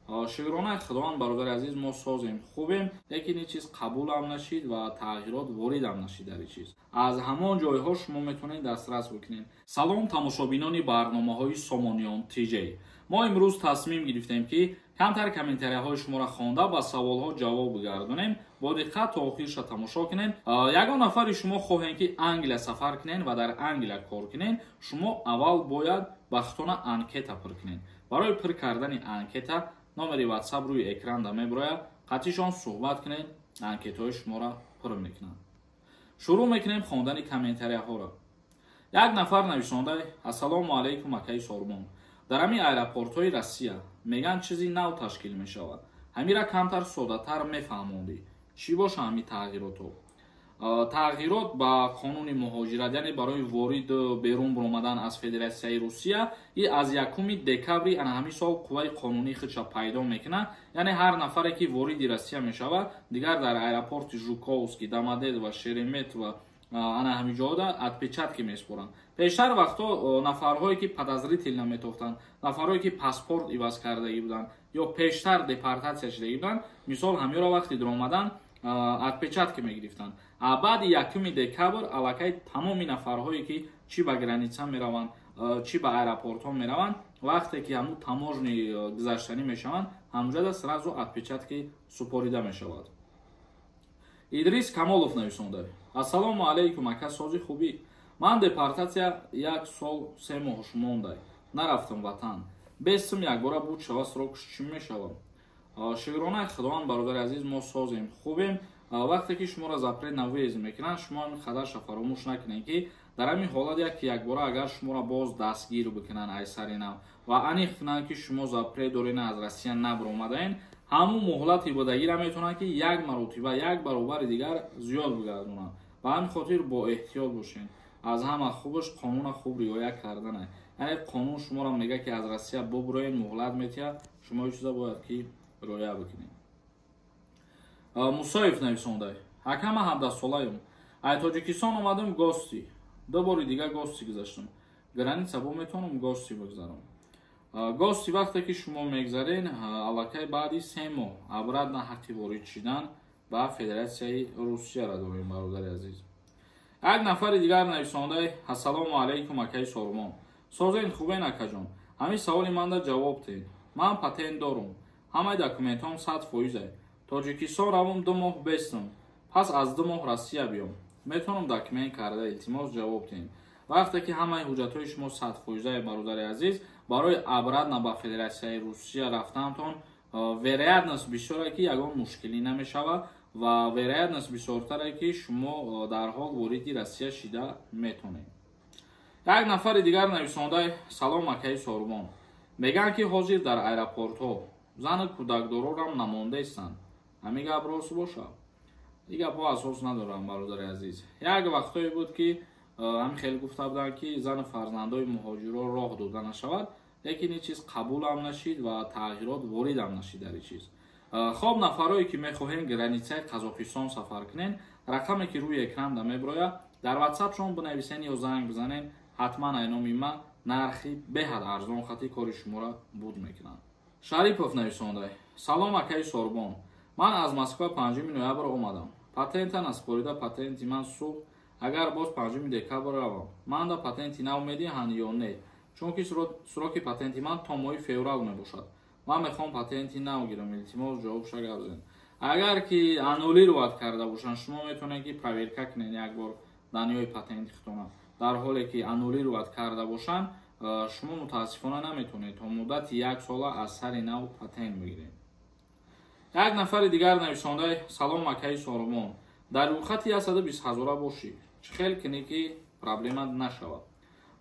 Шукронаи Худованд, бародари азиз, мо созем, хубем, лекин ин чиз қабулам нашид ва тағйирот воридам нашид дар ин чиз. Аз ҳамон ҷойҳо шумо метавонед дастрас бикунед. Салом, тамошобинони барномаҳои Сомониён ТЖ. Мо имрӯз тасмим гирифтем, ки камтар комментарияҳои шуморо хонда, ба саволҳо ҷавоб бигардонем. Бо диққат то охирша тамошо кунед. Ягон нафари шумо хоҳем, ки Англия сафар кунед ва дар Англия кор кунед, шумо аввал бояд ба худтона анкета пур кунед. Барои пур кардани анкета номери WhatsApp рӯи экранда мебирояд, қатишон суҳбат кунед, анкетаҳои шуморо пур мекунанд. Шурӯъ мекунем хондани комментарияҳоро. Як нафар нависонда: «Ассалому алайкум, акаи Сорбон. Дар ҳамин аэропортҳои Россия мегӯянд, чизи нав ташкил мешавад. Ҳамира камтар соддатар мефаҳмондӣ, чӣ боша ҳамин тағйиротҳо?» Тағйирот ба қонуни муҳоҷират, яъне барои ворид берун баромадан аз Федератсияи Русия, и аз 1 декабри ана ҳамин сол қувваи қонунии худша пайдо мекунад. Яъне ҳар нафаре, ки вориди Россия мешавад, дигар дар аэропорти Жуковский, Домодедово, Шереметьево, ана ҳамин ҷода отпечатки меспоранд. Пештар вақтҳо нафарҳое, ки подозрительно метофтанд, нафарҳое, ки паспорт иваз кардагӣ буданд ё пештар депортатсия шудагӣ буданд, мисол, ҳамёро вақти даромадан отпечатки мегирифтанд. А баъди 1 декабр аллакай тамоми нафарҳое, ки чӣ ба граница мераванд, чӣ ба аэропортҳо мераванд, вақте ки ҳамун таможни гузаштанӣ мешаванд, ҳамунҷода сразу отпечатки супорида мешавад. Идрис Камолов нависонда: «Ассалому алайкум, ака, сози, хубӣ? Ман депортатсия 1 сол 3 моҳ мондай, нарафтам ватан. Бестм, якбора буд шава, срокш чӣ мешавад?» Шукронаи Худованд, бародари азиз, мо созем, хубем. Вақте ки шуморо запрет на выезд мекунанд, шумо ҳамин хадарша фаромӯш накунед, ки дар ҳамин ҳолат як якбора агар шуморо боз дастгир бикунанд ай сари нав ва аниқ кунанд, ки шумо запрет доред, аз Россия набаромадаен, ҳамун муҳлати будагиро метавонанд, ки як маротиба, як баробари дигар зиёд бигардонанд. Ба ҳамин хотир бо эҳтиёт бошед. Аз ҳама хубаш қонуна хуб риоя кардане. Яъне қонун шуморо мегӯяд, ки аз Россия бубуроед, муҳлат метиҳад, шумо ин чиза бояд ки риоя бикунед. Мусоев нависонда: «Ака, ман 17-солаем, ай Тоҷикистон омадам гости, ду бори дигар гости гузаштам граница, бо метавонам гости бигзарам?» Гости вақте ки шумо мегзарен, аллакай баъди 3 моҳ обратно ҳаққи ворид шидан ба Федератсияи Русияро дорем, бародари азиз. Як нафари дигар нависонда: «Ассалому алайкум, акаи Сормон, созен, хубен, акаҷон? Ҳамин саволи манда ҷавоб тед. Ман патент дорум, ҳамаи документҳом 100%. Тоҷикистон равум, 2 моҳ бестам, пас аз 2 моҳ Россия биём, метавонам документ карда? Илтимос, ҷавоб диҳем.» Вақте ки ҳамаи ҳуҷҷатҳои шумо 100%, бародари азиз, барои обратно ба Федератсияи Русия рафтантон вероятность бисёре, ки ягон мушкилӣ намешавад, ва вероятность бисёртаре, ки шумо дарҳол вориди Россия шида метонед. Як нафари дигар нависонда: «Салом, акаи Сорбон. Мегӯянд, ки ҳозир дар аэропортҳо зану кӯдакдорорам намондаистанд. Ҳамин гап рост бошад?» Ин гапҳо асос надоранд, бародари азиз. Як вақтое буд, ки ҳамин хеле гуфта буданд, ки зану фарзандои муҳоҷиро роҳ дода нашавад, лекин ин чиз қабулам нашид ва тағйирот воридам нашид дар ин чиз. Хоб, нафарое, ки мехоҳем границаи Қазоқистон сафар кунен, рақаме, ки рӯи экранда мебирояд, дар ватсапшон бинависен ё занг бизанен, ҳатман ай номи ман нархи беҳад арзон хати кори шуморо буд мекунанд. Шарипов нависонда: «Салом, акаи Сорбон. Ман аз Москва 5 ноябр омадам, патента наспорида, патенти ман сӯхт. Агар боз 5 декабр равам, манда патенти нав медиҳанд ё не? Чунки сроки патенти ман то моҳи феврал мебошад. Ман мехоҳам патенти нав гирам. Илтимос, ҷавобша гап зен.» Агар ки аннулировать карда бошанд, шумо метавонед, ки проверка кунед як бор данныеи патенти худтона. Дар ҳоле ки аннулировать карда бошанд, шумо мутаассифона наметавонед то муддати як сола аз сари нав патент бигиред. Як нафари дигар нависонда: «Салом, акаи Сорумон. Дар рӯйхати 120 ҳазора бошӣ, чӣ хел кунӣ, ки проблема нашавад?»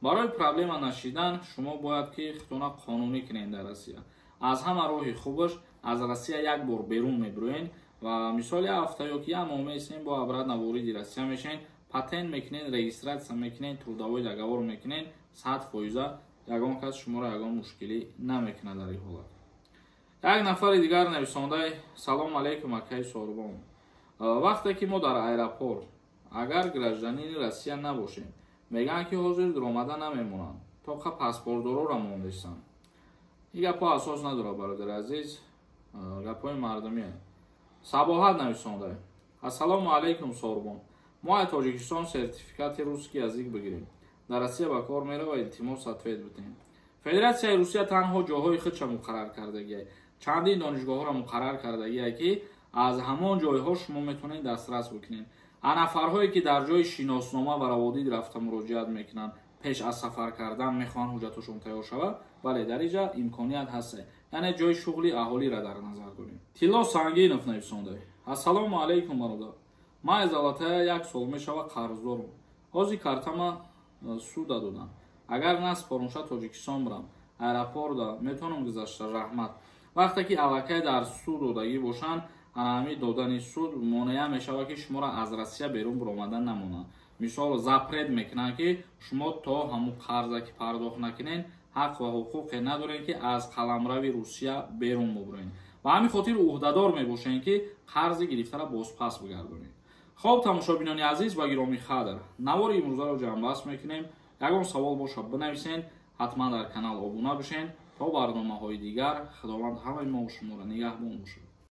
Барои проблема нашидан шумо бояд, ки худтона қонунӣ кунед дар Россия. Аз ҳама роҳи хубаш, аз Россия як бор берун мебироен ва мисол як ҳафта ё ки як моҳ меистен, бо обратно вориди Россия мешавен, патент мекунед, регистрация мекунед, трудовой договор мекунед, 100% ягон кас шуморо ягон мушкилӣ намекунад дар ин ҳолат. Як нафари дигар нависонда: «Салом алейкум, акаи Сорбон. Вақте ки мо дар аэропорт агар гражданини Россия набошем, мегӯянд, ки ҳозир дуромада намемонанд, тоқа паспортдорора мондестанд?» Ин гапҳо асос надорад, бародари азиз. Гапҳои мардумие. Сабоҳат нависонда: «Ассалому алайкум, Сорбон. Мо аз Тоҷикистон сертификати русский язык бигирем, дар Россия ба кор мерава? Илтимос, ответ битем». Федератсияи Русия танҳо ҷойҳои худша муқаррар кардагия, чандин донишгоҳҳоро муқаррар кардагия, ки аз ҳамон ҷойҳо шумо метавонед дастрас бикунед. А нафарҳое, ки дар ҷои шиноснома ва раводид рафта муроҷиат мекунанд, пеш аз сафар кардан мехоҳанд ҳуҷҷатҳошон тайёр шавад, бале, дар инҷа имконият ҳаст. Яъне ҷои шуғли аҳолиро дар назар дорем. Тилло Сангинов нависонда: «Ассалому алайкум, бародар. Ман аз Золотая як сол мешава қарздорум. Ҳозир картама суда додам. Агар наспорумша, Тоҷикистон бирам, аэропорта метавонам гузашта? Раҳмат». Вақте ки аллакай дар суд додагӣ бошанд, ҳами додани суд монеа мешавад, ки шуморо аз Россия берун биромадан намонад. Мисол, запрет мекунанд, ки шумо то ҳамун қарза ки пардохт накунед, ҳақ ва ҳуқуқе надоред, ки аз қаламрави Русия берун бубуред. Ба ҳамин хотир ӯҳдадор мебошед, ки қарзи гирифтаро бозпас бигардонед. Хоб, тамошобинони азиз ва гиромӣ қадр, навори имрӯзаро ҷамъбаст мекунем. Ягон савол бошад, бинависен. Ҳатман дар канал обуна бишен. То барномаҳои дигар, Худованд ҳамаи мо шуморо нигаҳбон бошад.